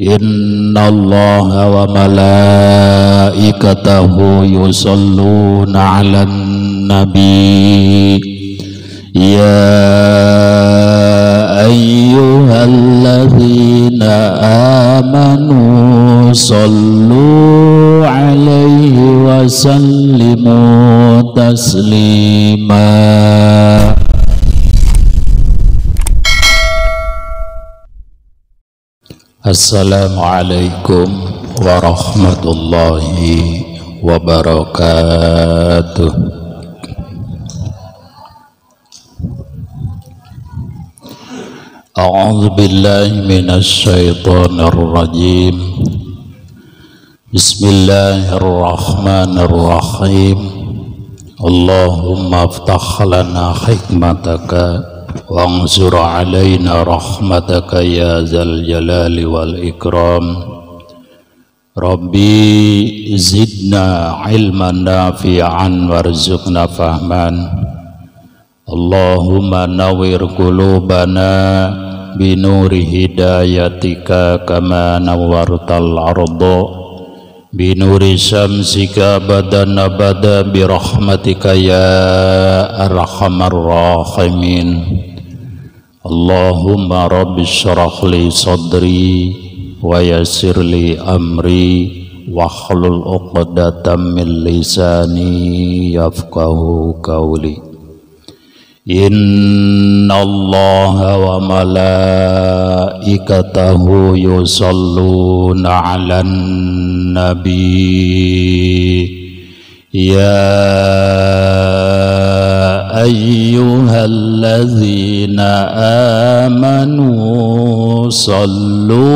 Innallaha wa malaikatahu yusholluna 'alan nabi ya ayyuhalladzina amanu shollu 'alaihi wa sallimu taslima. Assalamualaikum warahmatullahi wabarakatuh. A'udzu billahi minasy syaithanir rajim. Bismillahirrahmanirrahim. Allahumma aftah lana hikmataka wansur alaina rahmataka ya zal jalali wal ikram. Rabbi zidna ilman nafi'an warzuqna fahman. Allahumma nawwir qulubana binuri hidayatika kama nawwartal arda binuri syamsika abadan abada birahmatika ya arhamar rahimin. Allahumma rabbi syrah li sadri wa yassir li amri wahlul 'uqdatam min lisani yafqahu qawli. Innallaha wa malaikatahu yusholluna 'alan nabi ya ayyuhalladzina amanu shollu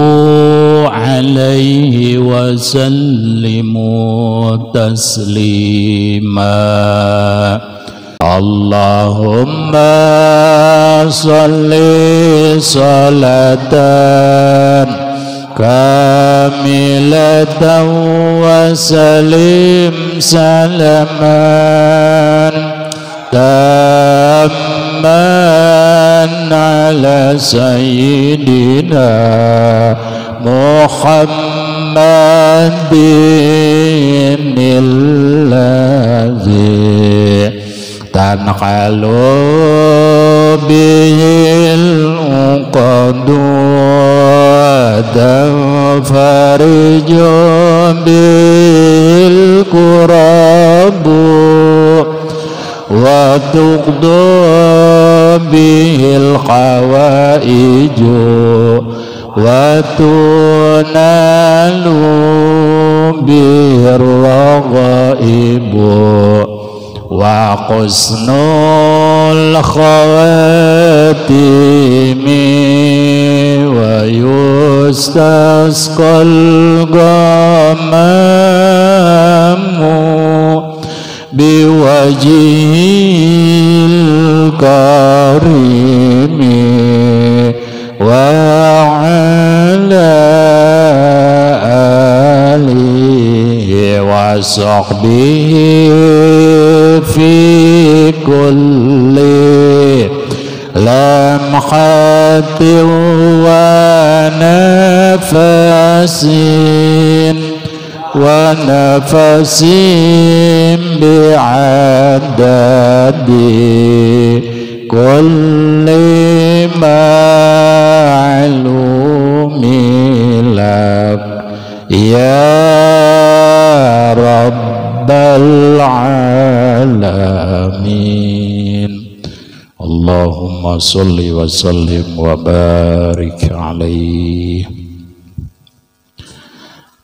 'alaihi wa sallimu taslima. Allahumma sholli sholatan kamilatan wa salim salaman tamman ala sayyidina Muhammadin alladzi tanqalu bihil uqadu tanfariju bil kurabu wa tuqdu bihil hawaiju wa tunalu bihir raghaibu wa husnul khawatimi wa yustasqal ghamamu biwajhil karimi wa ala alihi wa sahbihi fi kulli lamhatin wa nafasin bi'adadi kulli ma'lumi lak ya rabbal alamin. Allahumma sholli wa sallim wa barik alaihi.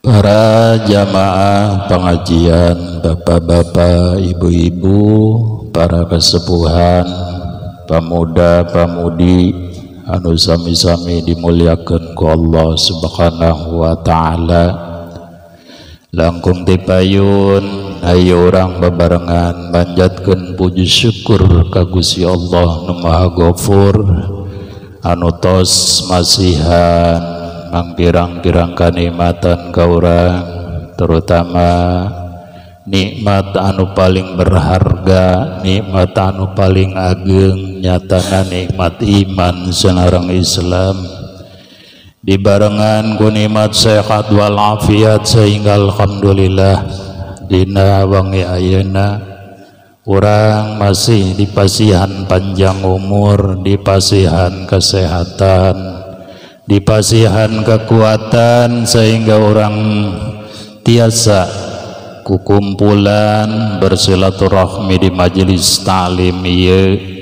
Para jamaah pengajian, bapak-bapak, ibu-ibu, para kesepuhan, pemuda-pemudi anu sami-sami dimuliakan ku Allah Subhanahu wa ta'ala. Langkung tipayun ayo urang bebarengan manjatkeun puji syukur ka Gusti Allah nu Maha Ghafur anu tos masihan mangpirang-pirang kanikmatan ka urang, terutama nikmat anu paling berharga, nikmat anu paling ageng, nyatana nikmat iman sareng Islam. Dibarengan ku nikmat sehat walafiat sehingga alhamdulillah dina wengi ayeuna urang masih dipasihan panjang umur, dipasihan kesehatan, dipasihan kekuatan sehingga orang tiasa kukumpulan bersilaturahmi di majelis ta'lim ieu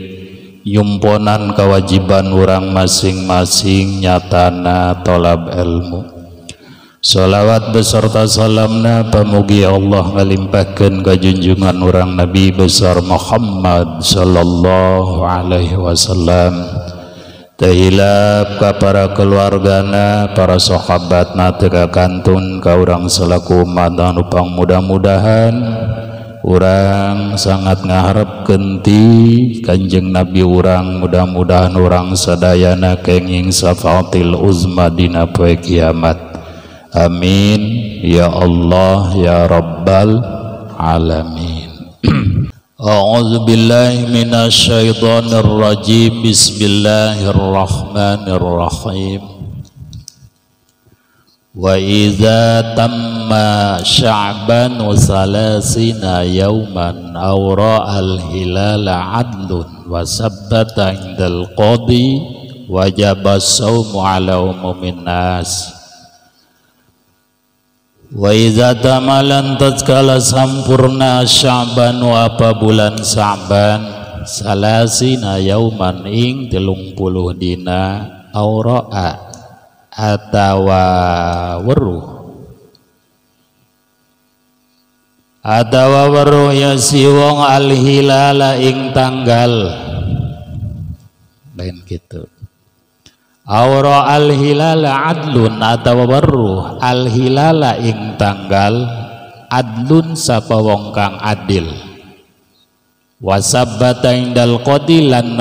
nyumponan kewajiban orang masing-masing nyatana tolab ilmu. Salawat beserta salamna pamugi Allah ngalimpahkeun ka junjungan urang Nabi besar Muhammad sallallahu alaihi wasallam. Tehilap ka para keluargana, para sahabatna teu kantun ka urang selaku umat anu pangmudah-mudahan urang sangat ngaharepkeun ti Kanjeng Nabi urang, mudah-mudahan urang sadayana kenging syafaatil uzma dina poe kiamat. Amin ya Allah ya Rabbal alamin. A'udzu billahi minasyaitonir rajim. Bismillahirrahmanirrahim. Wa idza tamma sya'banu salasina yawman aw ra'al hilala 'adlun wa sabbata 'indal qadi wajaba as-shaumu 'ala umumin nas. Wa idza tamalan tatkala sampurna sya'banu apa bulan Sya'ban salasina yauman ing 30 dina aw ra'a atawa weruh ya si wong al hilala ing tanggal lain gitu. Aura al hilala adlun atawa weruh al hilala ing tanggal adlun sapa wong kang adil wasabbata indal qadi lan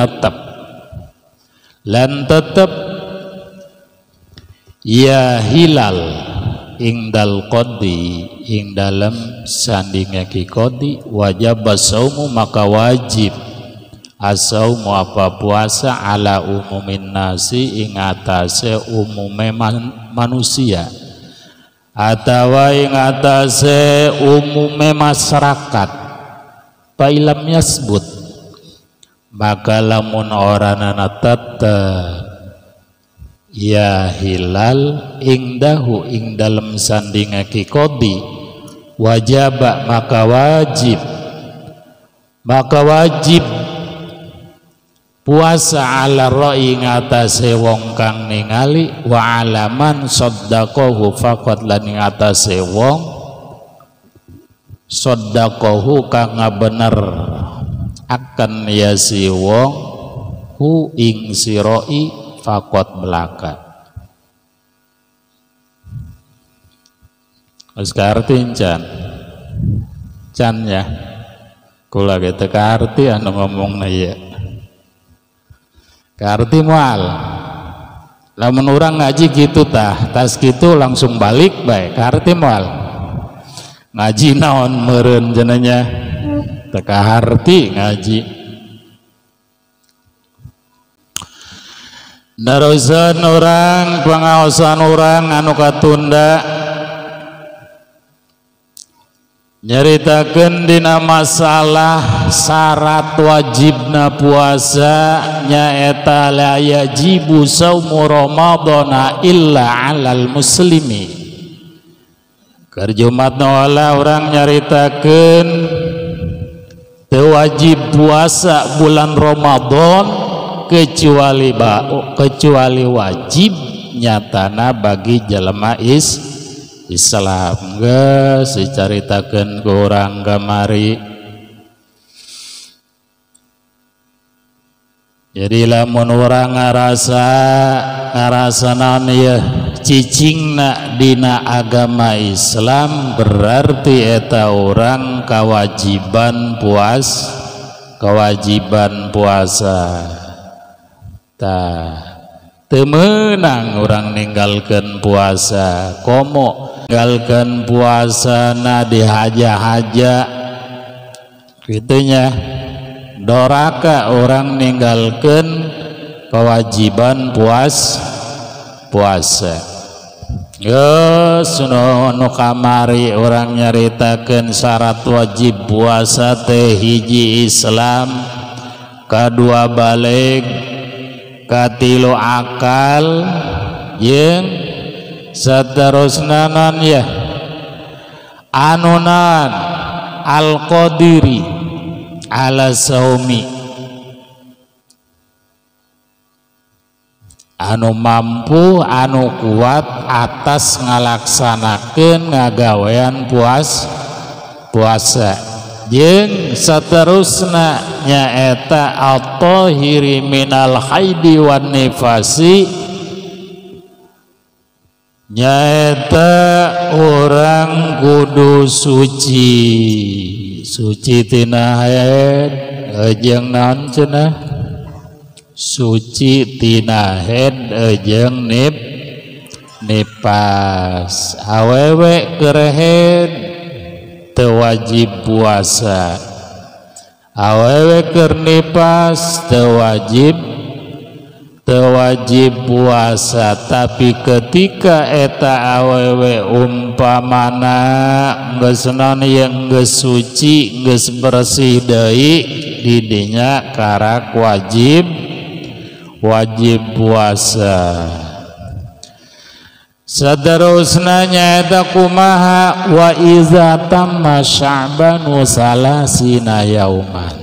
tetep ya hilal ing dal qadi ing dalem sandinge ki qadi wajib saumu maka wajib asaumu apa puasa ala umumin nasi ing atase umume manusia atawa ing atase umume masyarakat. Fa ilam yasbut maka lamun ora ana tetep ya hilal ingdahu ing dalem sandinge ki qadi wajaba maka wajib puasa ala ra'i ngatasé wong kang ningali wa alaman saddaqahu faqat lan ngatasé wong saddaqahu kang bener akan ya si wong hu ing siroi faqat belaka. Wis kaarti can can ya kula ge teu kaarti anu ngomongna ieu kaarti moal. Lamun urang ngaji gitu tah tas gitu langsung balik bae kaarti moal. Ngaji naon meureun jenanya teu kaarti ngaji. Narosan urang pengaosan urang anu katunda nyaritakeun dina masalah syarat wajibna puasa nyaeta la yajibu saumu ramadhana illa 'alal muslimi. Keur Jumat wala urang nyaritakeun teu wajib puasa bulan Ramadan kecuali wajib nyatana bagi jelema Islam. Geus dicaritakeun ku urang kamari. Jadi lamun urang ngarasa naon ieu cicingna dina agama Islam berarti eta urang kewajiban puasa. Tah teu meunang urang ninggalkeun puasa, komo ninggalkeun puasana dihaja-haja kitunya. Doraka orang ninggalkeun kewajiban puasa. Geus nu kamari urang nyaritakeun syarat wajib puasa teh hiji Islam, kadua balig, katilu akal, jeung saterusna non ya anunan al-qadiri ala saumi, anu mampu anu kuat atas ngalaksanakeun ngagawean puasa. Jeung saterusna nyaeta at-tahiri minal haidi wan nifasi, nyaeta orang kudu suci, suci tina haid jeung naon cenah, suci tina haid jeung nipas. Awewe keur haid teu wajib puasa, awewe keur nipas teu wajib puasa. Tapi ketika eta awewe umpamana geus naon yang geus suci geus bersih deui, didinya karak wajib puasa. Saterusna nyaeta kumaha wa iza tamma sya'banu salasina yauman,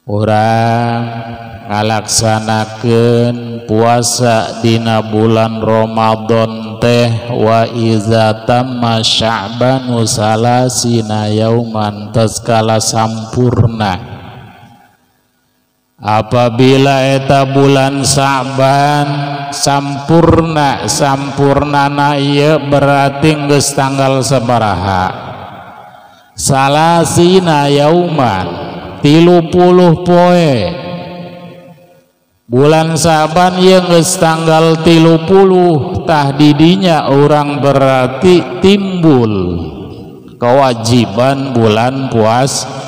urang ngalaksanakeun puasa dina bulan Ramadan teh wa iza tamma sya'banu salasina yauman, taskala sampurna. Apabila eta bulan Sa'ban sampurna, sampurnana ieu berarti geus tanggal sabaraha, salasina yauman 30 poe. Bulan Sa'ban ieu geus tanggal 30, tah didinya urang berarti timbul kewajiban bulan puasa.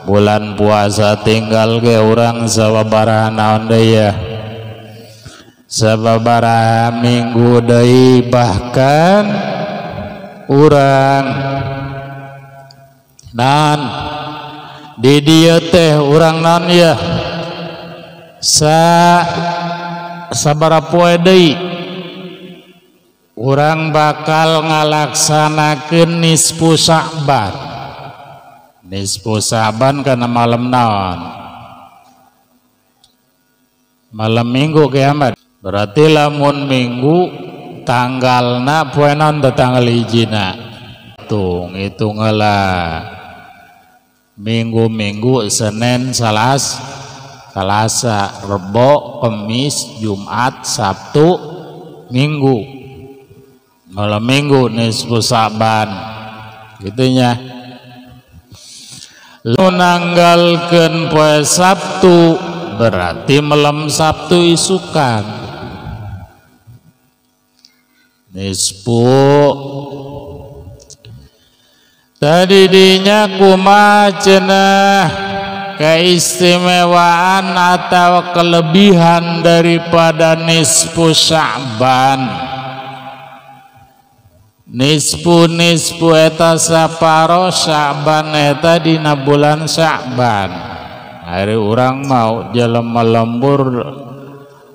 Bulan puasa tinggal ke urang sababaraha naon deui ya, sababaraha minggu deui, bahkan urang nan di dieu teh urang naon ya sabaraha poe deui urang bakal ngalaksanakeun nisfu Sya'ban. Nisfu Sya'ban karena malam naon, malam Minggu kiamat. Berarti lamun Minggu tanggalna poe naon teh tanggal hijina, hitung hitung lah minggu-minggu Senin, Selasa, Rebo, Kemis, Jumat, Sabtu, Minggu. Malam Minggu nisfu Sya'ban gitunya. Lu nanggalkeun poe Sabtu berarti malam Sabtu isukan nisfu. Tadi dinya kumaha cenah keistimewaan atau kelebihan daripada nisfu Sya'ban. Nisfu eta saparo Sya'ban eta dina bulan Sya'ban. Hari urang mau jelema lembur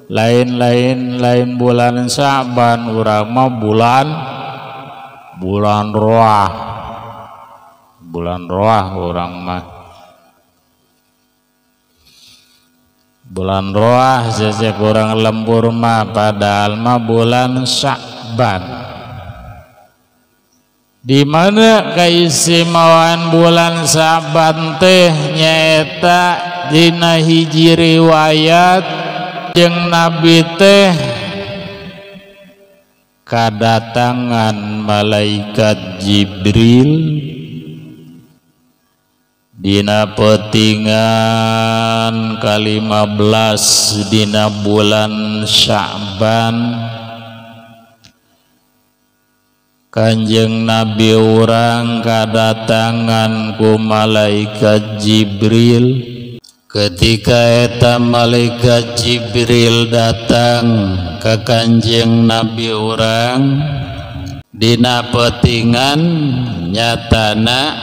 lain-lain lain bulan Sya'ban, urang mah bulan roah. Bulan roah urang mah. Bulan roah sesek urang lembur mah, padahal mah bulan Sya'ban. Di mana keistimewaan bulan Sya'ban teh nyaeta dina hiji riwayat jeung Nabi teh kadatangan malaikat Jibril dina petingan ke-15 dina bulan Sya'ban. Kanjeng Nabi urang kadatangan ku malaikat Jibril. Ketika eta malaikat Jibril datang ke Kanjeng Nabi urang dina petingan nyatana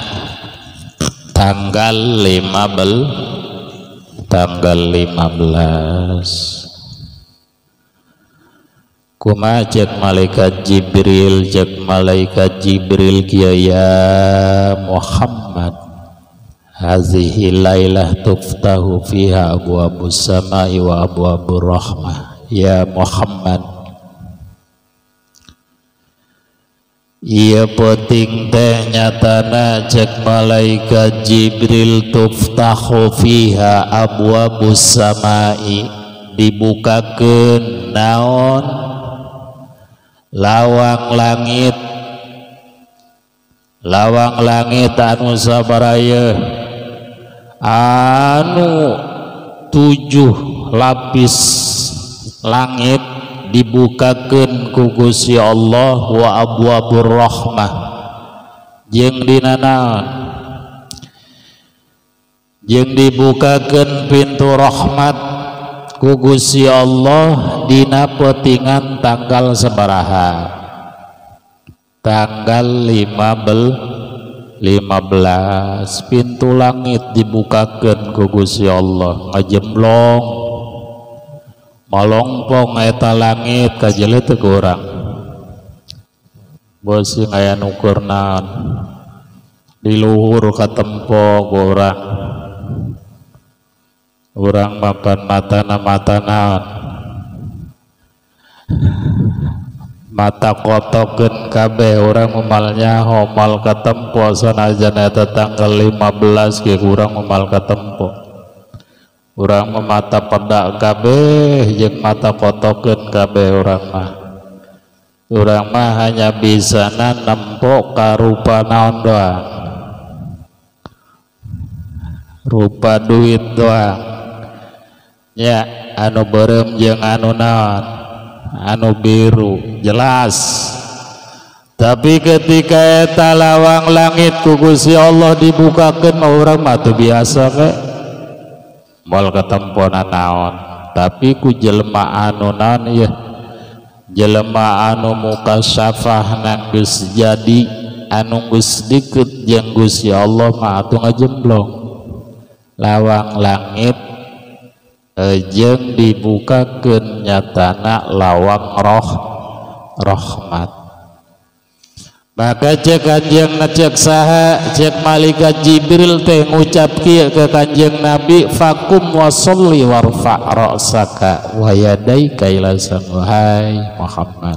tanggal 15, tanggal 15. Kumaha cek malaikat Jibril, cek malaikat Jibril kieu ya Muhammad, hazihi lailah tuftahu fiha abwabus samai wa abwabur rahmah. Ya Muhammad, ieu peuting teh nyatana cek malaikat Jibril tuftahu fiha abwabus samai, dibukakeun naon lawang langit, lawang langit anu sabaraya anu 7 lapis langit dibukakeun ku Gusti Allah wa abwabur rahmah, jeung dina naon, jeung dibukakeun pintu rahmat ku Gusti Allah dina petingan tanggal sabaraha, tanggal 15 pintu langit dibukakeun ku Gusti Allah, ngajemblong malongpong eta langit kajeuleuh teu ku urang, beusi aya nu keur naon di luhur katempo ku urang, urang mapan matana mata naon, mata kotokeun kabeh urang moal nyaho moal katempo sanajan eta tanggal 15 ge urang moal katempo, urang mah mata pedak kabeh jeung mata kotokeun kabeh urang mah, urang mah hanya bisana nempo ka rupa naon doang, rupa duit doang ya, anu beureum jeung anu naon, anu biru jelas. Tapi ketika eta lawang langit ku Gusti Allah dibukakeun mah urang mah teu biasa we moal katempona naon, tapi ku jelema anu naon ieu, jelema anu mukasyafah geus jadi anu geus deukeut jeung Gusti Allah mah atuh ngajemblong lawang langit jeung dibukakeun nyatana lawang roh rahmat. Maka cek kanjeng ngecek saha, cek malaikat Jibril teh ngucap kieu ke kanjeng Nabi, fakum wasolli warfa ra'saka wa yadaika ila samai Muhammad.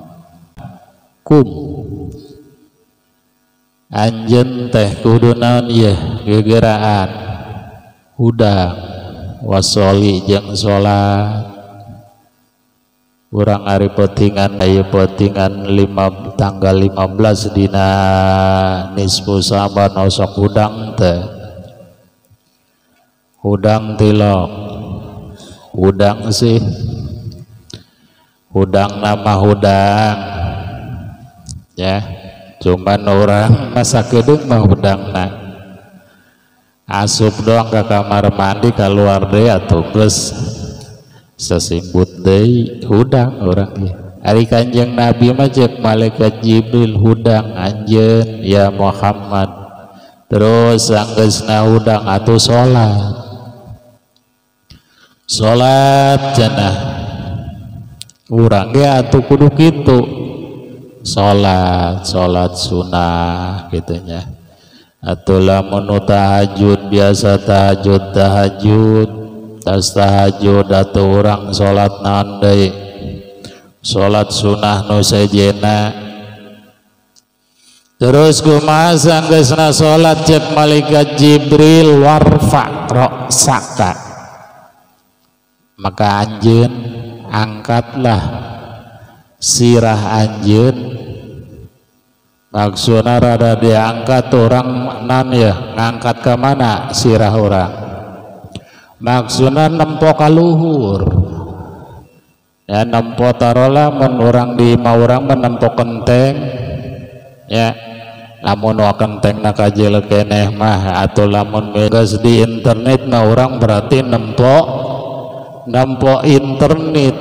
Kum anjeun teh kudu naon ieu gegeraan hudang wasoli jeung salat. Urang ari petingan aya petingan 5 tanggal 15 dina nisfu Sa'ban osok hudang teh, hudang tilok, hudang sih, hudang nama hudang ya, cuman orang masa kedung mah hudangna asup doang ke kamar mandi keluar deh atuh geus sesimbut deui hudang urang ieu. Ari Kanjeng Nabi mah cek malaikat Jibril hudang anjeun ya Muhammad, terus anggeusna hudang atuh salat, salat cenah urang ge atuh kudu kitu salat, salat sunah kitu nya. Atuh lamun tahajud biasa tahajud, tahajud tas tahajud atuh urang salat naon deui, salat sunah nu sejena. Terus kumaha sanggeusna salat cek malaikat Jibril warfa ra'saka, maka anjeun angkatlah sirah anjeun, maksudna rada diangkat orang nan ya, ngangkat ke mana sirah orang, maksudna nempo ka luhur ya, nempo tarolah mun urang di imah urang menempo kenteng ya, Lamun wakentengna kajel keneh mah atau lamun geus di internet mah urang berarti nempo internet.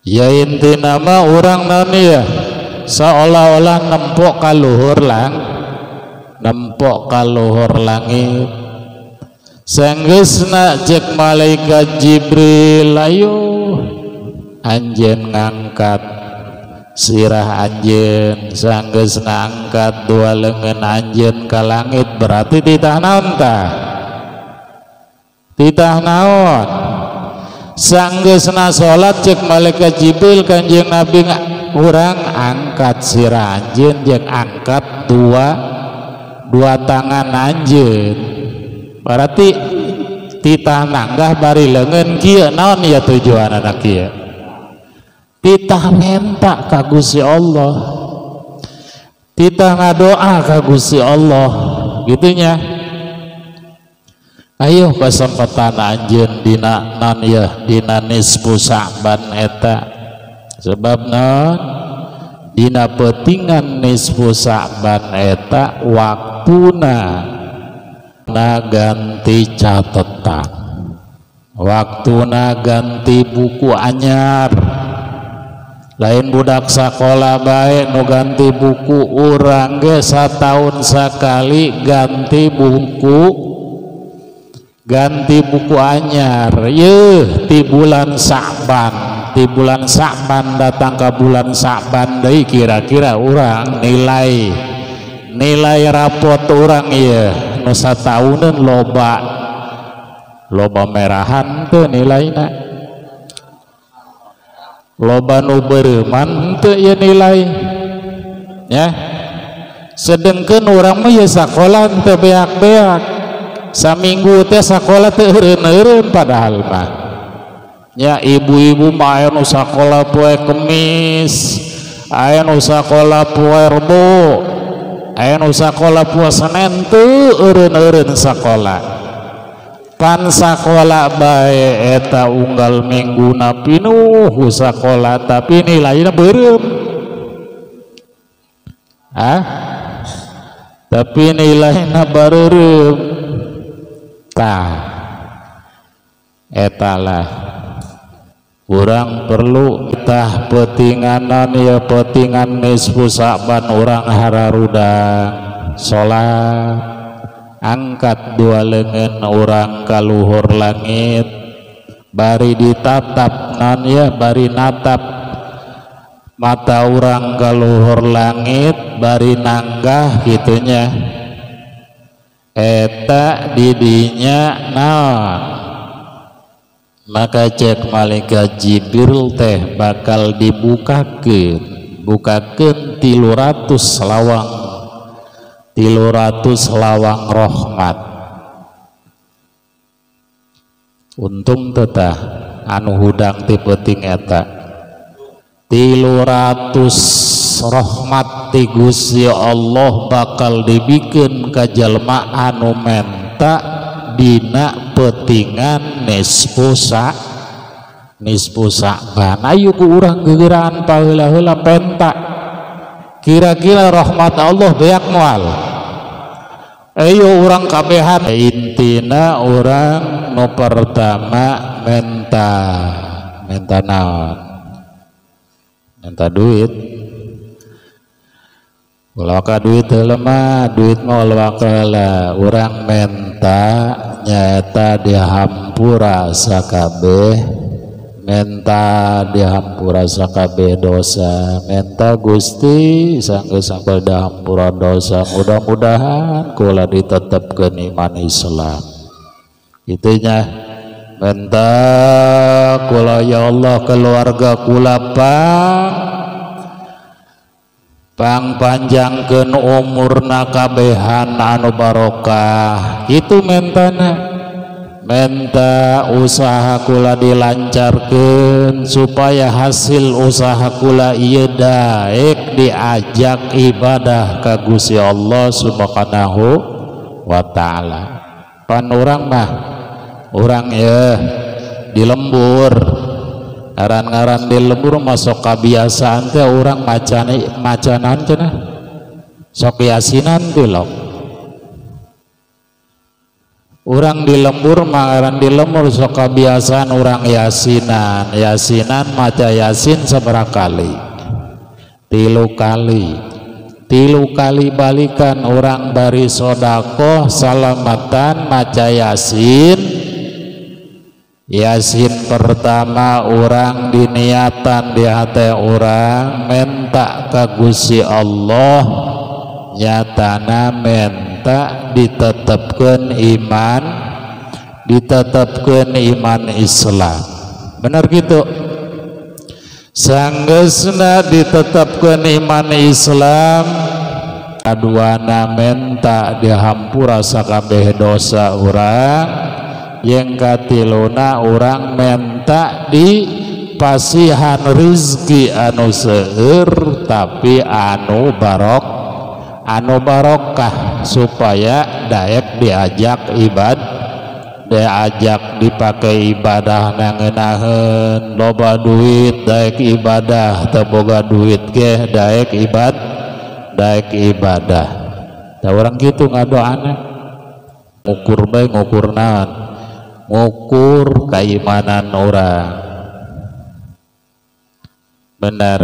Ya intina mah urang naon ya seolah-olah nempok kaluhur lang nempok kaluhur langit. Sanggeusna cek malaikat Jibril, ayo anjeun ngangkat sirah anjeun, sanggeusna angkat dua lengan anjeun ka langit, berarti titah naon tah? Titah naon? Sanggeusna salat cek malaikat Jibril Kanjeng Nabi urang angkat sirah anjeun jeung angkat dua tangan anjeun, berarti titah nanggah bari leungeun kieu naon ya tujuanana kieu? Titah menta ka Gusti Allah, titah ngadoa ka Gusti Allah gitunya. Ayo kesempatan anjeun dina non ya dina nisfu Sa'ban eta, sebab non dina peutingan nisfu Sa'ban eta waktuna na ganti catetan, waktuna ganti buku anyar. Lain budak sakola bae nu ganti buku, urang ge sataun sakali ganti buku anyar. Yeuh ti bulan Sa'ban, ti bulan Sa'ban datang ke bulan Sa'ban deui kira-kira urang nilai rapot urang ieu nu satauneun loba merahan teu nilaina, loba nu beureuman teu ieu nilai ya. Sedengkeun urang mah ieu sakola teu beak-beak, saminggu teh sakola teu eureun-eureun padahal mah ya. Ibu-ibu mah aya nu sakola poe Kemis, aya nu sakola poe Rebo, aya nu sakola poe Senen, teu eureun-eureun sakola. Pan sakola bae eta unggal mingguna pinuh sakola tapi nilaina beureum. Ah, tapi nilaina bareureum. Tah eta lah urang perlu tah peutinganan ya peutingan nisfu Sa'ban urang hararudang salat, angkat dua lengan urang kaluhur langit bari ditatap non ya bari natap mata urang kaluhur langit bari nanggah gitunya eta didinya naon. Maka cek malaikat Jibril teh bakal dibukakeun 300 lawang, 300 lawang rahmat. Untung tetah anu hudang ti peuting eta 300 rahmat ti Gusti Allah bakal dibikeun ka jalma anu menta dina peutingan nisfu Sa'ban. Ayo ku urang gegeraan paheula-heula penta, kira-kira rahmat Allah beak moal? Ayo urang kabehan. Intina urang nu pertama menta naon? Menta duit. Ulah ka duit heula mah, duit mah ulah heula. Urang menta nyaeta dihampura sakabeh, menta dihampura sakabeh dosa, menta Gusti sanggeus sampai dihampura dosa, mudah-mudahan kula ditetepkeun iman Islam. Itunya menta kula ya Allah keluarga kula pang panjangkeun umurna kabehan anu barokah. Itu mentana, menta usaha kula dilancarkeun supaya hasil usaha kula ieu daek diajak ibadah ka Gusti Allah Subhanahu wa taala. Pan urang mah urang ye di lembur, ngaran-ngaran di lembur masuk kebiasaan teh urang macanan cenah. Sok yasinan tilok. Urang di lembur mangaran di lembur sok kebiasaan urang yasinan. Yasinan maca yasin sabaraha kali? 3 kali. 3 kali balikan orang bari sodakoh salamatan maca yasin. Yasin pertama orang diniatan di hati orang minta ka Gusti Allah, nyatana minta ditetapkan iman, ditetapkan iman Islam. Benar gitu? Sanggeusna ditetapkan iman Islam, kaduana menta dihampura sakabeh dosa urang, yang katiluna urang menta di pasihan rizki anu seueur tapi anu barok, anu barokah supaya daek diajak ibad, diajak dipakai ibadah nangenaheun, loba duit daek ibadah, teu boga duit ge daek ibad, daek ibadah. Da urang kitu ngadoana, ngukur bae ngukur naon? Ngukur keimanan urang. Bener.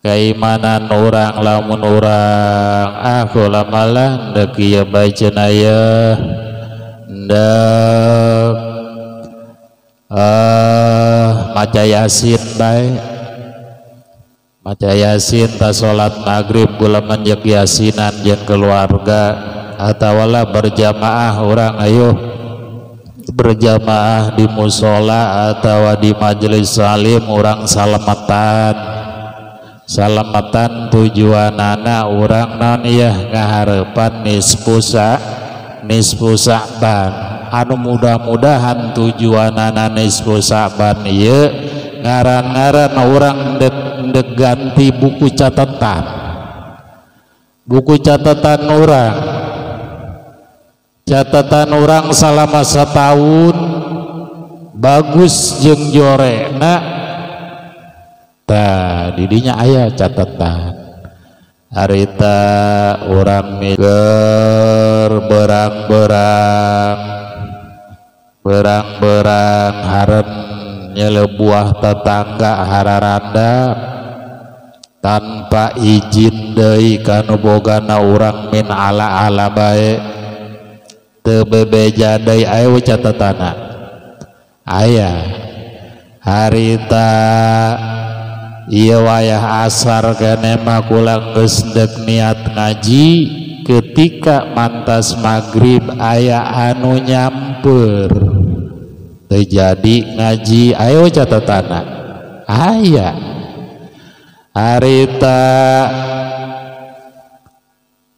Keimanan urang lamun urang ah kula malah deuk ieu bae cenah ieu. Ndek maca yasin bae, maca yasin ta salat maghrib kula menjek yasinan jeung keluarga atawalah berjamaah urang ayo berjamaah di musola atau di majelis salim urang salamatan. Salamatan tujuanana urang naon ieu ngaharepan nisfu Sa'ban. Anu mudah-mudahan tujuanana nisfu Sa'ban ieu ngaran-ngaran urang dek ganti buku catatan. Buku catatan urang. Catatan urang selama setahun bagus jeung jorekna. Tah didinya aya catatan. Harita urang mikir berang-berang berang-berang haren nyele buah tetangga hararanda tanpa izin deui kanu bogana urang min ala-ala bae teu bebeja deui aya we catatana aya. Harita ieu wayah asar kene mah kula geus deuk niat ngaji, ketika mantas maghrib aya anu nyamper teu jadi ngaji, ayo catatana aya. Harita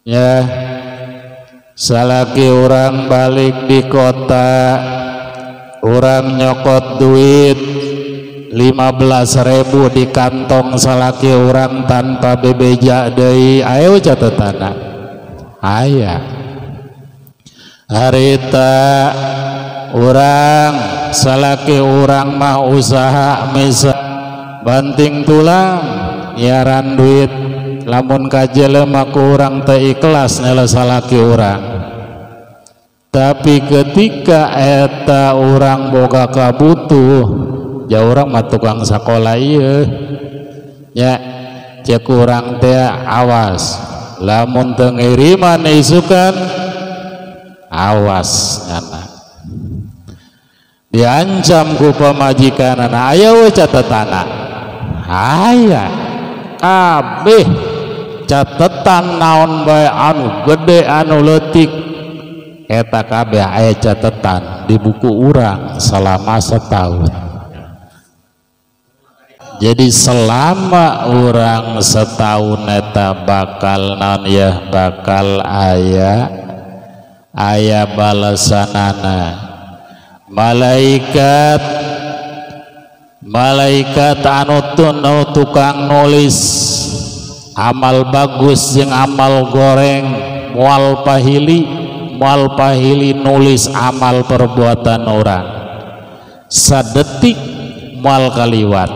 ya salaki urang balik di kota urang nyokot duit 15.000 di kantong salaki urang tanpa bebeja deui, ayo catatana aya. Harita urang salaki urang mah usaha mesa banting tulang nyiaran duit, lamun ka jelema ku urang teu ikhlas nyala salaki urang. Tapi ketika eta urang boga kabutuh, ja urang mah tukang sakola ieu nya, cek urang teh awas lamun teu ngiriman isukan awas nyana diancam ku pamajikanana, aya we catetana aya kabeh catetan naon bae anu gede anu leutik eta kabeh aya catetan di buku urang selama setahun. Jadi selama orang setahun eta bakal naon ya, bakal aya aya balasanana. Malaikat malaikat anu tukang nulis amal bagus jeung amal goreng moal pahili nulis amal perbuatan orang sadetik moal kaliwat.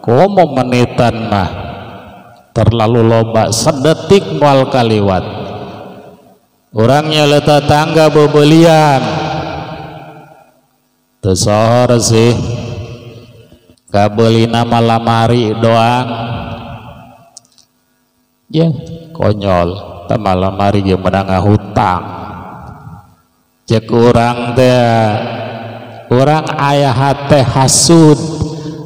Komo menitan mah Terlalu loba sedetik moal kaliwat. Orangnya le tetangga bebelian. Teu sohor sih. Kabeli nama lamari doang. Ya, konyol. Tah lamari ge menang hutang. Cek urang teh urang aya hate hasud,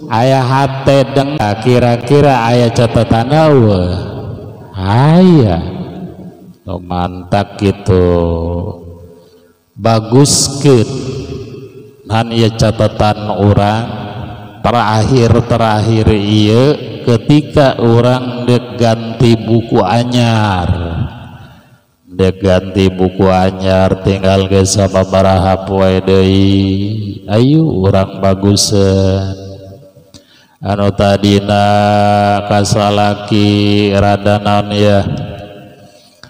aya hate deng, kira-kira aya catatan eueuh. Aya. Nu mantak kitu. Baguskeun nan ieu catatan urang terakhir-terakhir ieu ketika urang dek ganti buku anyar. Dek ganti buku anyar tinggal geus sababaraha poe deui. Ayo urang baguseun. Anu tadina kasalaki rada naon ya?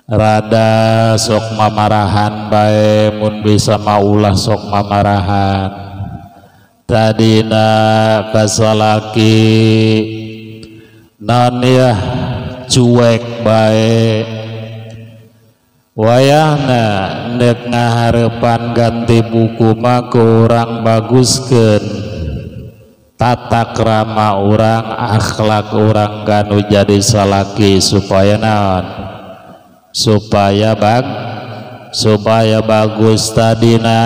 Rada sok mamarahan bae mun bisa maulah sok mamarahan. Tadina kasalaki naon ya? Cuek bae. Wayahna ndek ngahareupan ganti buku mah ku urang baguskeun tata krama urang, akhlak urang kanu jadi salaki supaya naon? Supaya supaya bagus. Tadina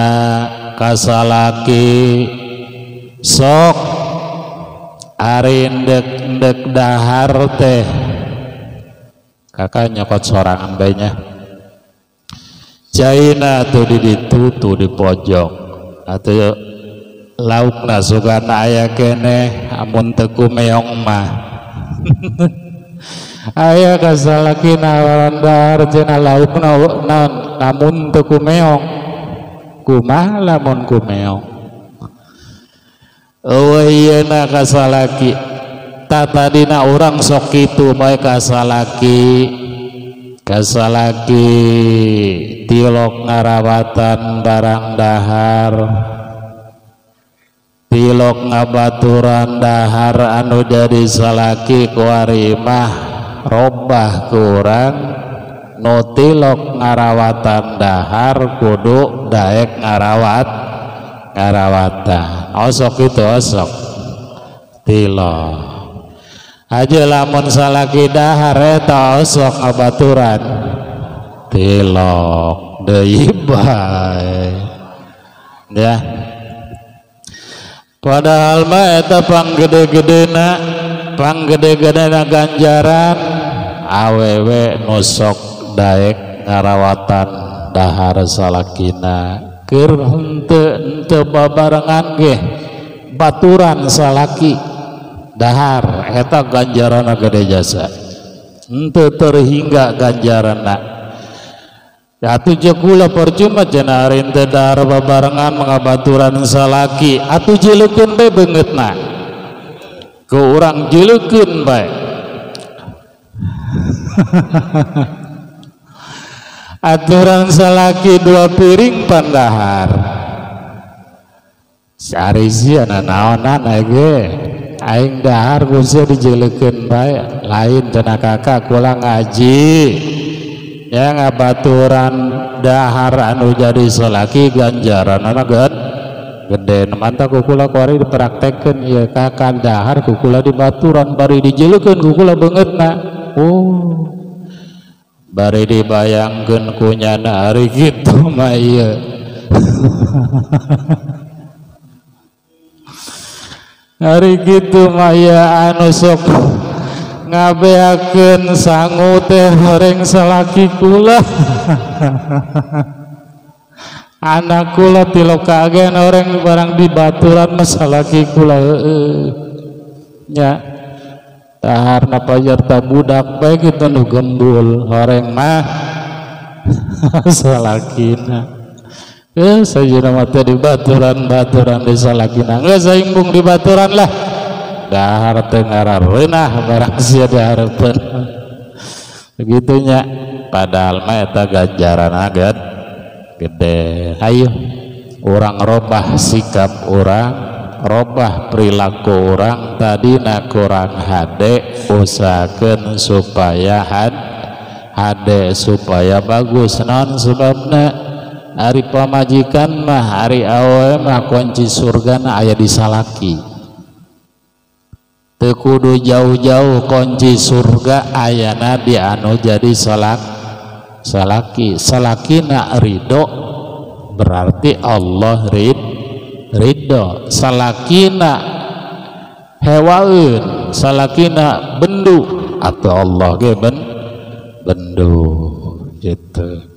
kasalaki sok ari ndek dahar teh kakak nyokot sorangan bae nya. Caina tuh di ditu tuh di pojok atau laukna sugana aya keneh amun teu ku meong mah. Aya kasalaki nawaran dahar cenah laukna naon lamun teu ku meong. Kumaha lamun ku meong? Eueuh ieuna kasalaki tah tadina urang sok kitu bae kasalaki. Kasalaki tilok ngarawatan barang dahar, tilok ngabaturan dahar anu jadi salaki kuari mah robah kurang nu tilok ngarawatan dahar kudu daek ngarawatan. Osok itu osok tilok aja lamun salaki dahar eta osok ngabaturan tilok deui bae ya. Padahal mah eta panggede-gedena ganjaran awewe nu sok daek ngarawatan dahar salakina keur henteu babarengan ge baturan salaki dahar eta ganjaranna gede jasa henteu terhingga ganjaranna. Atuh jeung kula percuma cenah ari teu dahar babarengan ngabaturan salaki atuh jileukeun bae beungeutna ku urang jileukeun bae. Aturan salaki dua piring pandahar sari sia naonan ge aing dahar ku sia dijileukeun bae lain cenah kakak kula ngaji ya ngabaturan dahar anu jadi salaki ganjaranna gede. Mantap kukula kuari dipraktekkeun ieu kakak dahar kukula dibaturan bari dijileukeun kukula beungeutna. Oh bari dibayangkeun kunyana ari kitu mah ieu. Ari kitu mah ieu anu sok ngabeakeun sangu teh horeng salaki kula. Anak kula tilok kagen orang barang dibaturan mah salaki kula heueuh nya. Taharna pajar ta budak bae kitu nu gembul horeng mah salakina. Geus sajuna mah teh dibaturan-baturan di salakina. Geus aing bung dibaturan lah. Dahar teh ngarareunah barang sia dihareupeun. Begitunya padahal mah eta ganjaranna gede. Hayu urang robah sikap urang, Robah perilaku orang tadina kurang hade, usahakeun supaya hade supaya bagus. Naon sebabna? Ari pamajikan mah, ari awewe mah kunci surgana aya di salaki. Teu kudu jauh-jauh kunci surga ayana di anu jadi salaki. Salakina ridho berarti Allah ridho. Salakina hewaeun, salakina bendu atau Allah ge bendu gitu.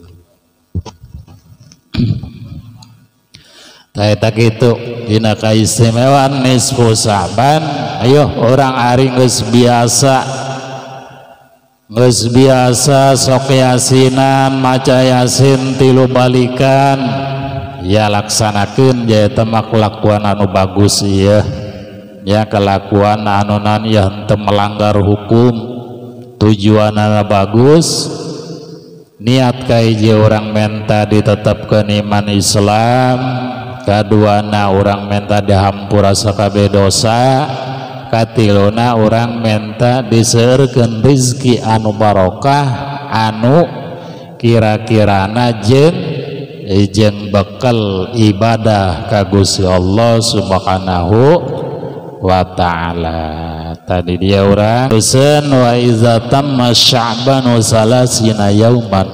Eta kitu dina kaistimewaan nisfu Sya'ban. Ayo orang ari geus biasa, geus biasa sok yasinan, maca yasin 3 balikan, ya laksanakeun eta mah kelakuan anu bagus ieu. Ya kelakuan anu nan ya henteu melanggar hukum, tujuanana bagus, niat kahiji orang menta ditetapkeun iman Islam, kaduana orang menta dihampura sakabeh dosa, katiluna orang menta diseueurkeun rizki anu barokah anu kira-kirana jeung bekal ibadah ka Gusti Allah Subhanahu wa ta'ala. Tadi dia orang usen wa iza tamma sya'banu salasina yauman.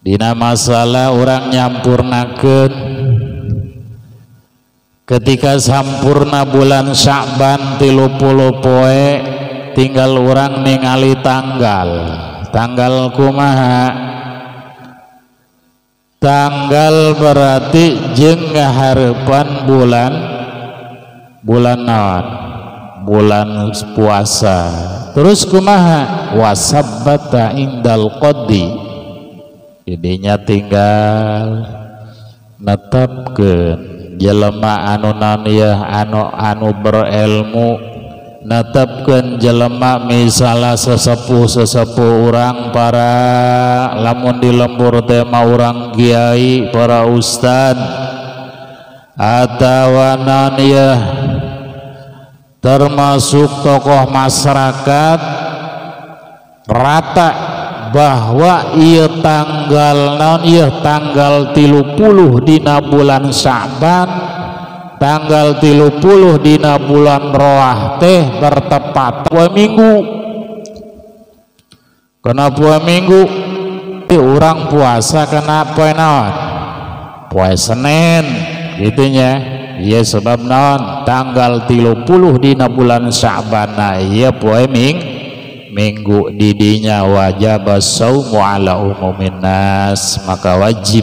Dina masalah orang nyampurnakeun ketika sampurna bulan Sya'ban 30 poe, tinggal orang ningali tanggal. Tanggal kumaha? Tanggal berarti jeung ngahareupan bulan naon? Bulan puasa. Terus kumaha? Wasabbata indal qaddi. Jadinya tinggal netepkeun jelema anu naon yeuh, anu berilmu, netepkeun jelema misalnya sesepuh-sesepuh urang, para lamun di lembur teh mah urang kiai, para ustad atawa naon yeuh termasuk tokoh masyarakat rata bahwa ieu tanggal naon ieu tanggal 30 dina bulan Sya'ban, tanggal 30 dina bulan Roah teh bertepat poe Minggu. Kena poe Minggu urang puasa kena poe naon? Poe Senin gitunya. Ieu sebab naon? Tanggal 30 dina bulan Sya'ban nah ieu poe Minggu didinya wajib saumu ala umumin nas, maka wajib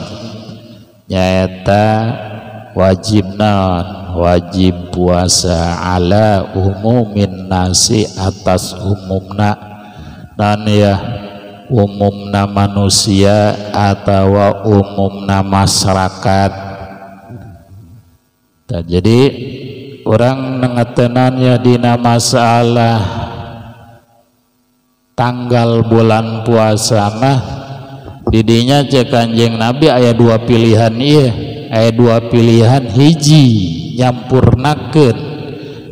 nyaeta wajib naon? Wajib puasa ala umumin nasi, atas umumna naon ya, umumna manusia atau umumna masyarakat. Nah, jadi orang nengetenannya dina masalah tanggal bulan puasa mah didinya cek Kanjeng Nabi aya dua pilihan ieu, aya dua pilihan. Hiji nyampurnakeun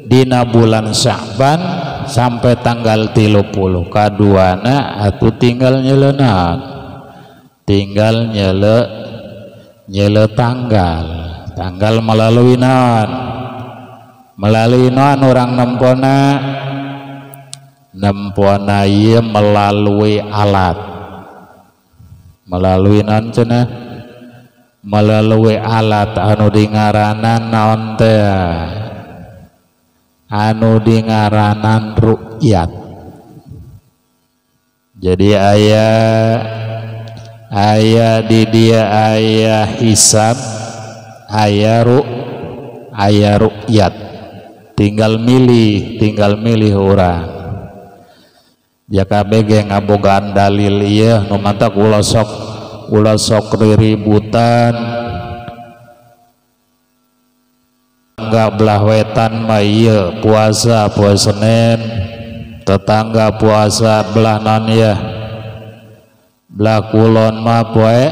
dina bulan Sya'ban sampai tanggal 30, kaduana atuh tinggal nyeleunan, tinggal nyele tanggal melalui naon, melalui naon orang nempona ieu melalui alat, melalui naon cenah, melalui alat anu dingaranan naon teh, anu dingaranan rukyat. Jadi aya di dia aya hisab, aya rukyat, tinggal milih orang. Ya kabeh ngabogaan dalil ieu nu mantak ulah sok riributan. Tetangga belah wetan mah ieu puasa poe Senin, tetangga puasa belah naon ieu, belah kulon mah poe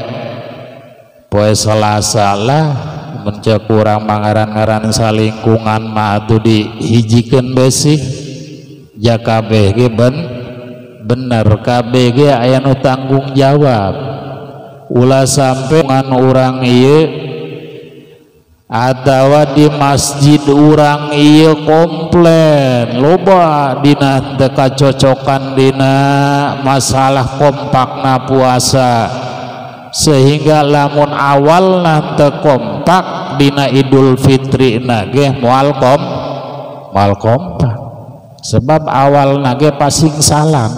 Selasa lah. Mun cek urang mangaran-ngaran salingkungan mah atuh dihijikeun besi ja kabeh ge bener kabeh ge aya nu tanggung jawab. Ulah sampai ngan urang ieu atawa di masjid urang ieu komplain loba dina teu kacocokan dina masalah kompakna puasa, sehingga lamun awalna teu kompak dina Idul Fitri na ge moal kompak, sebab awalna ge pasing salam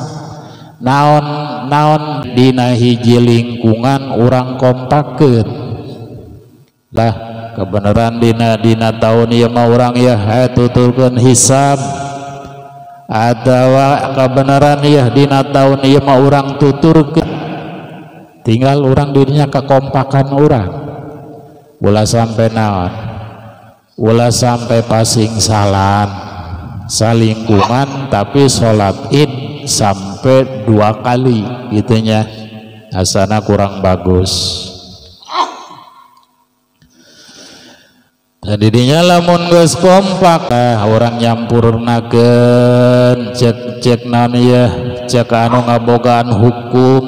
naon naon dina hiji lingkungan urang kompakeun lah. Kebenaran dina tahun ieu mah urang ya tuturkeun hisab, atawa kebenaran ya dina tahun ieu mah urang tuturkeun, tinggal urang dirinya kekompakan urang. Ulah sampai naon, ulah sampai pasing salam salingkungan tapi sholat id sampai 2 kali gitunya, asana kurang bagus. Didinya lamun geus kompak orang nyampurnakeun cek naon ieu cek anu ngabogaan hukum,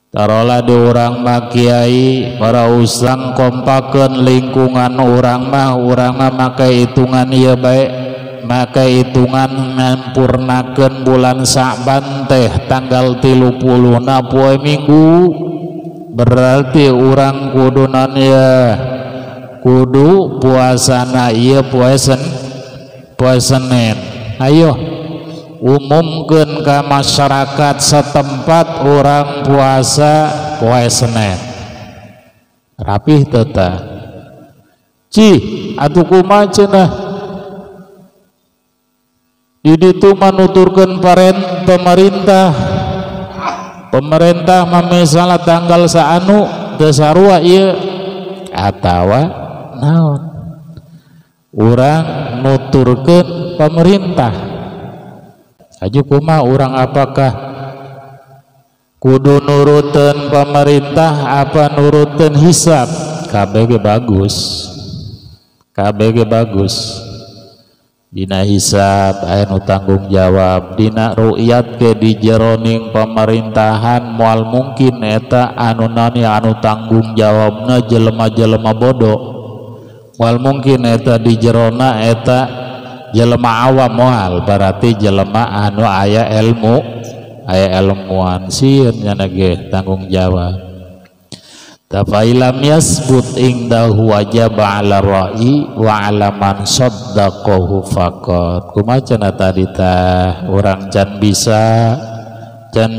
tarolah di urang mah kiai para usang kompakeun lingkungan urang mah make hitungan ieu bae, make hitungan nyampurnakeun bulan Sa'ban teh tanggal 30 na poe Minggu, berarti urang kudu naon ieu kudu puasana ieu poe Senin. Ayo umumkeun ka masyarakat setempat urang puasa poe Senin. Rapih teu tah? Cih, atuh kumaha cenah? Di ditu manuturkeun pemerintah. Pemerintah mah misalna tanggal saanu teu sarua ieu atawa naon urang nuturkeun pemerintah. Aju kumaha urang, apakah kudu nuruteun pemerintah apa nuruteun hisab? KBG bagus, KBG bagus. Dina hisab aya nu tanggung jawab, dina ru'yat ke di jeroning pemerintahan moal mungkin eta anu naon anu tanggung jawabna jelema-jelema bodoh. Moal mungkin eta di jerona eta jelema awam moal, berarti jelema anu aya ilmu, aya ilmuan sieun nya ge tanggung jawab. Tafailam yasbut indahu wajib ala ra'i wa ala man saddaqahu faqat. Kumaha cenah tadi tah urang can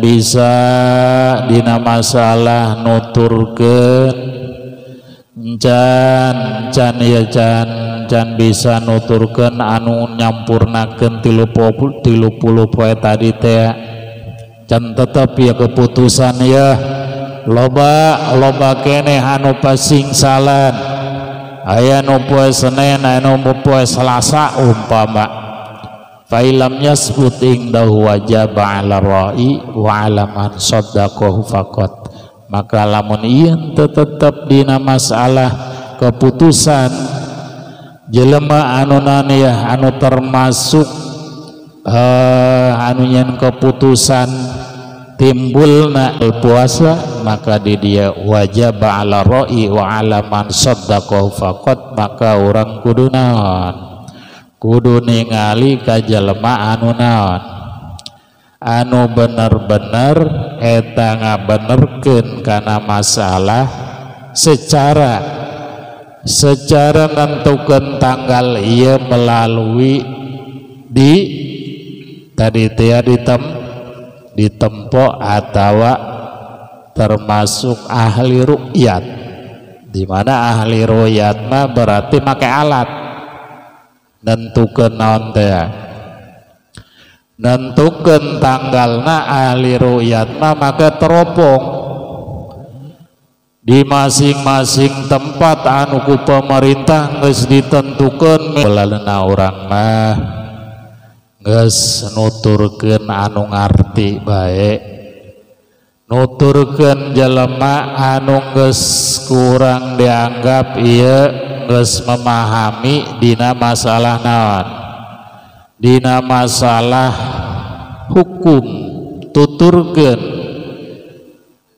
bisa dina masalah nuturkeun, can ya can bisa nuturkeun anu nyampurnakeun 30 poe tadi teh, can tetep ya keputusan ya loba keneh anu pasing salan, aya nu poe Senin aya nu poe Selasa umpama. Failam yasbut indahu wajib ala ra'i wa ala man saddaqahu faqat. Maka lamun ieu tetep dina masalah keputusan jelema anu naniah anu termasuk anu nyen keputusan timbulna puasa, maka di dia wajib ala ra'i wa ala man saddaqahu faqat. Maka urang kudu naon, kudu ningali ka jelema anu naon anu bener-bener eta ngabenerkeun kana masalah secara nentukeun tanggal ieu melalui di tadi teh ditempo atawa termasuk ahli ru'yat, di mana ahli ru'yat mah berarti make alat nentukeun naon teh, nentukeun tanggalna ahli ru'yat mah make teropong di masing-masing tempat anu ku pemerintah geus ditentukeun. Melalena urang mah geus nuturkeun anu ngarti bae, nuturkeun jelema anu geus kurang dianggap ieu geus memahami dina masalah naon, dina masalah hukum tuturkeun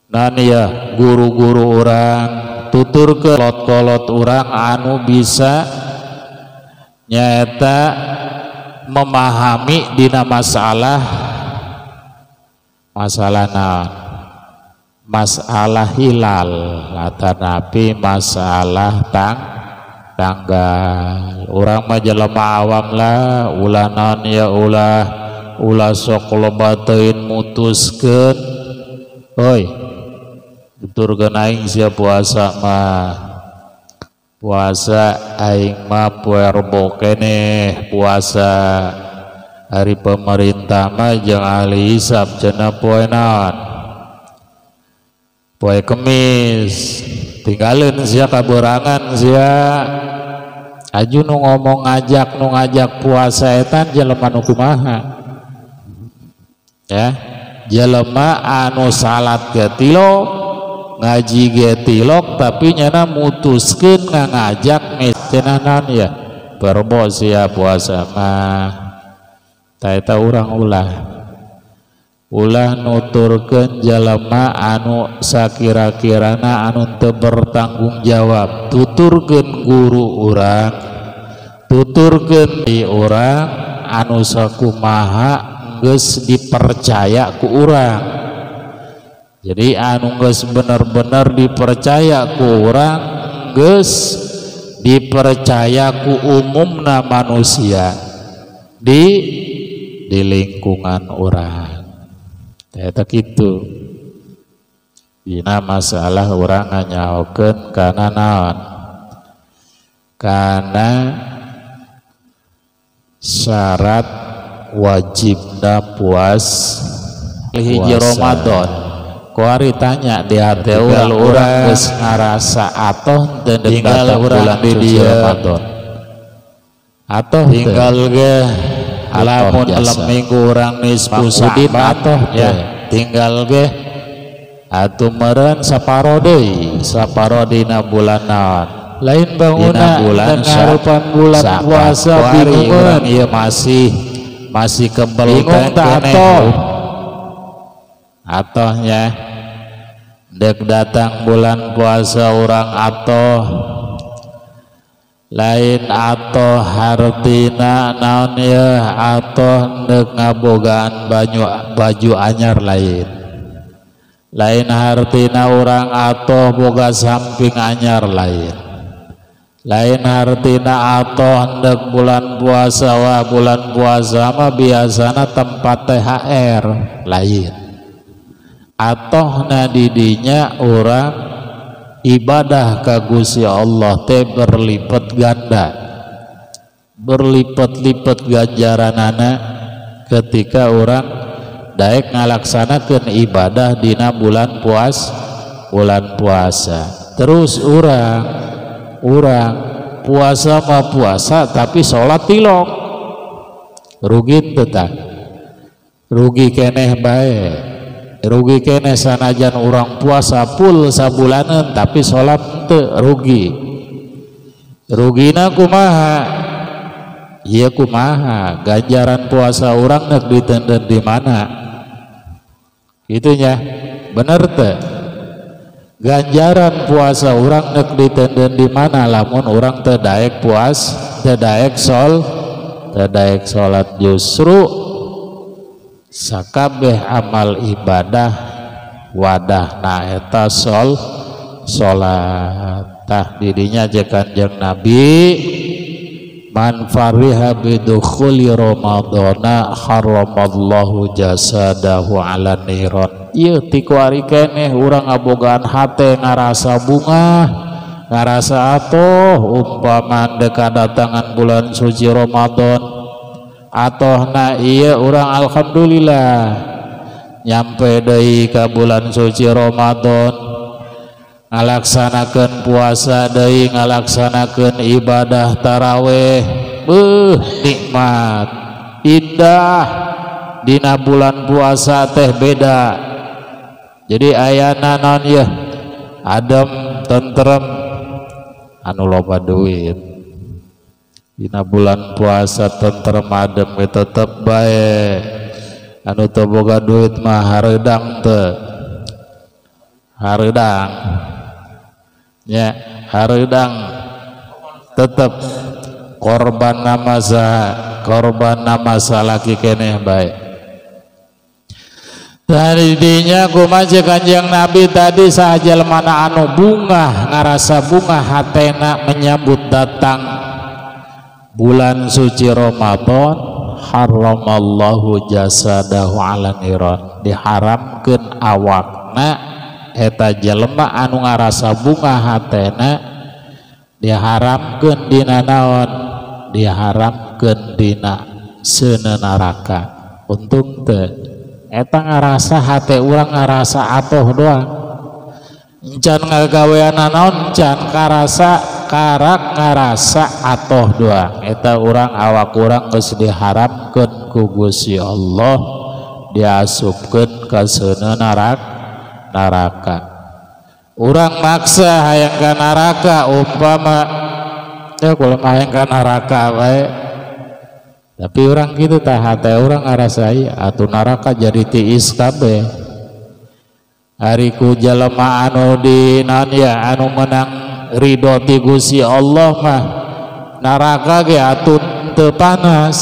nan ya guru-guru urang tuturkeun kolot-kolot urang anu bisa nyaeta memahami dina masalah masalah naon, masalah hilal atanapi masalah tanggal. Urang mah jelema awam lah, ulah naon ya ulah sok loba teuing mutuskeun. Oi, tuturkeun aing sia puasa mah, puasa aing mah poe Rebo keneh puasa. Hari pemerintah mah jeung ahli hisab cenah poe naon, poe Kemis. Tinggalin sia kaberangan sia. Aju nu ngomong ngajak nu ngajak puasa eta jelema nu kumaha ya, jelema anu salat ge tilok, ngaji ge tilok, tapi nyana mutuskeun ngajak cenah naon ya berbo sia puasa mah. Ta eta urang ulah nuturkeun jelema anu sakira-kirana anu teu bertanggung jawab. Tuturkeun guru urang, tuturkeun di urang anu sakumaha geus dipercaya ku urang. Jadi anu geus bener-bener dipercaya ku urang, geus dipercaya ku umumna manusia di lingkungan urang. Eta kitu dina masalah urang nganyaokeun kana naon, kana syarat wajibna puas hiji Ramadan. Kuari tanya di hati urang, urang geus ngarasa atoh teu tinggal urang di dieu Ramadan atoh tinggal ge lamun dalam minggu urang nisfu Sa'ban atoh ya tinggal ge atuh meureun saparo deui, saparo dina bulan naon, lain bangunna bulan ngarupan bulan puasa bingung ieu masih kebel bingung tak atoh atohnya dek datang bulan puasa urang atoh lain atoh hartina naon ya atoh dek ngabogaan baju anyar lain, lain hartina urang atoh boga samping anyar lain, lain hartina atoh dek bulan puasa. Wah bulan puasa mah biasana tempat THR lain. Atohna didinya urang ibadah ka Gusti Allah teh berlipat ganda, berlipat-lipat ganjaranana ketika orang daek ngalaksanakeun ibadah dina bulan puasa. Terus urang puasa mah puasa tapi sholat tilok, rugi teu tah, rugi keneh bae, rugi keneh sanajan urang puasa full sabulanan tapi sholat teu, rugi. Rugina kumaha? Ieu kumaha ganjaran puasa urang nek ditenden di mana? Itunya bener teu? Ganjaran puasa urang nek ditenden di mana lamun urang teu daek puas, teu daek teu daek salat. Justru sakabeh amal ibadah wadah na eta salat. Tah didinya je Kanjeng Nabi man fariha bidukhuli ramadhana haramallahu jasadahu ala niron. Ieu ti kuari keneh urang ngabogaan hate ngarasa bungah, ngarasa atoh umpama dek kadatangan bulan suci Ramadan. Atohna ieu urang alhamdulillah nyampe deui ka bulan suci Ramadan, ngalaksanakeun puasa deui, ngalaksanakeun ibadah taraweh. Beuh nikmat, indah dina bulan puasa teh beda. Jadi ayana naon yeuh adem Tentrem anu loba duit. Dina bulan puasa tentrem adem ge tetep bae. Anu teu boga duit mah hareudang teu. Hareudang. Nya hareudang tetep korban nama saha, korban nama salaki keneh bae. Tadinya kumaha Kanjeng Nabi tadi saha jelema anu bungah ngarasa bungah hatena menyambut datang bulan suci Ramadan, haramallahu jasadahu ala niran, diharamkeun awakna eta jelema anu ngarasa bungah hatena diharamkeun dina naon, diharamkeun dina seuneu neraka. Untung teu eta ngarasa hate urang ngarasa atoh doang, encan ngagawean naon encan karasa karak ngarasa atoh doang. Eta urang awak urang geus diharamkeun ku Gusti Allah, diasupkeun ka seuneu neraka. Urang maksa hayang ka neraka umpama ya kula hayang ka neraka bae, tapi orang gitu tah hate urang ngarasai atuh neraka jadi tiis kabeh. Ari ku jelema anu di naon ya anu menang ridho ti Gusti Allah mah neraka ge atuh teu panas.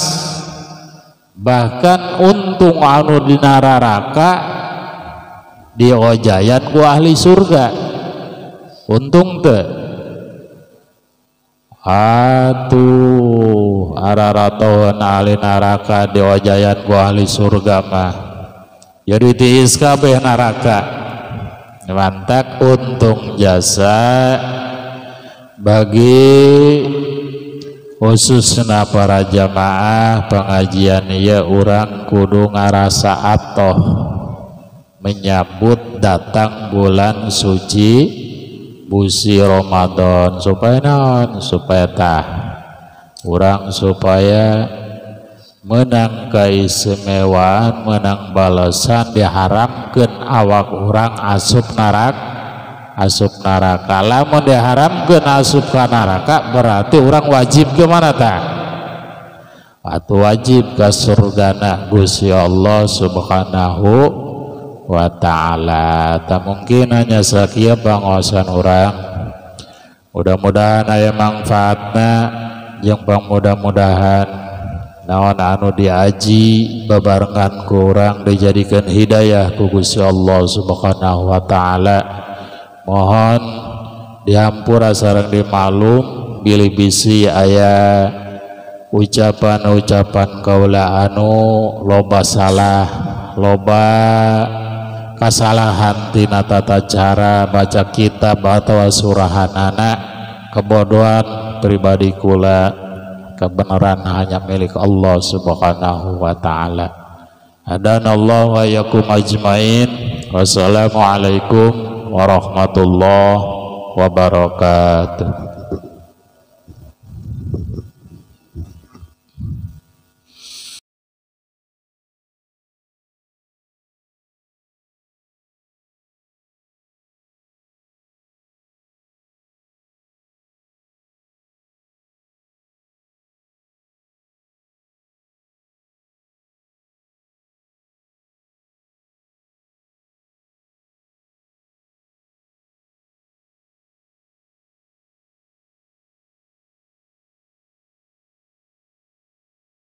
Bahkan untung anu di neraka diojayan ku ahli surga. Untung teu? Atuh araratoheun ahli neraka diojayan ku ahli surga mah jadi tiis kabeh neraka. Mantak untung jasa bagi khususna para jamaah pengajian ieu urang kudu ngarasa atoh menyambut datang bulan suci busi Ramadan, supaya naon, supaya tah urang supaya menang keistimewaan, menang balasan, diharamkeun awak urang asup neraka, asup neraka. Lamun diharamkeun asup ka neraka berarti urang wajib ke mana tah? Atau wajib ke surgana Gusti Allah Subhanahu wa ta'ala. Tak mungkin hanya sakieu pangaosan urang, mudah-mudahan aya manfaatna jeung mudah-mudahan naon anu diaji babarengan ku urang dijadikan hidayah ku Gusti Allah Subhanahu wa ta'ala. Mohon dihampura sareng dimaklum bilih bisi aya ucapan-ucapan kaula anu loba salah, loba kasalahan tina tata cara baca kitab atau surahanana, kebodohan pribadi kula, kebenaran hanya milik Allah Subhanahu wa ta'ala. Hadanallahu wa iyyakum ajmain. Wassalamualaikum warahmatullahi wabarakatuh.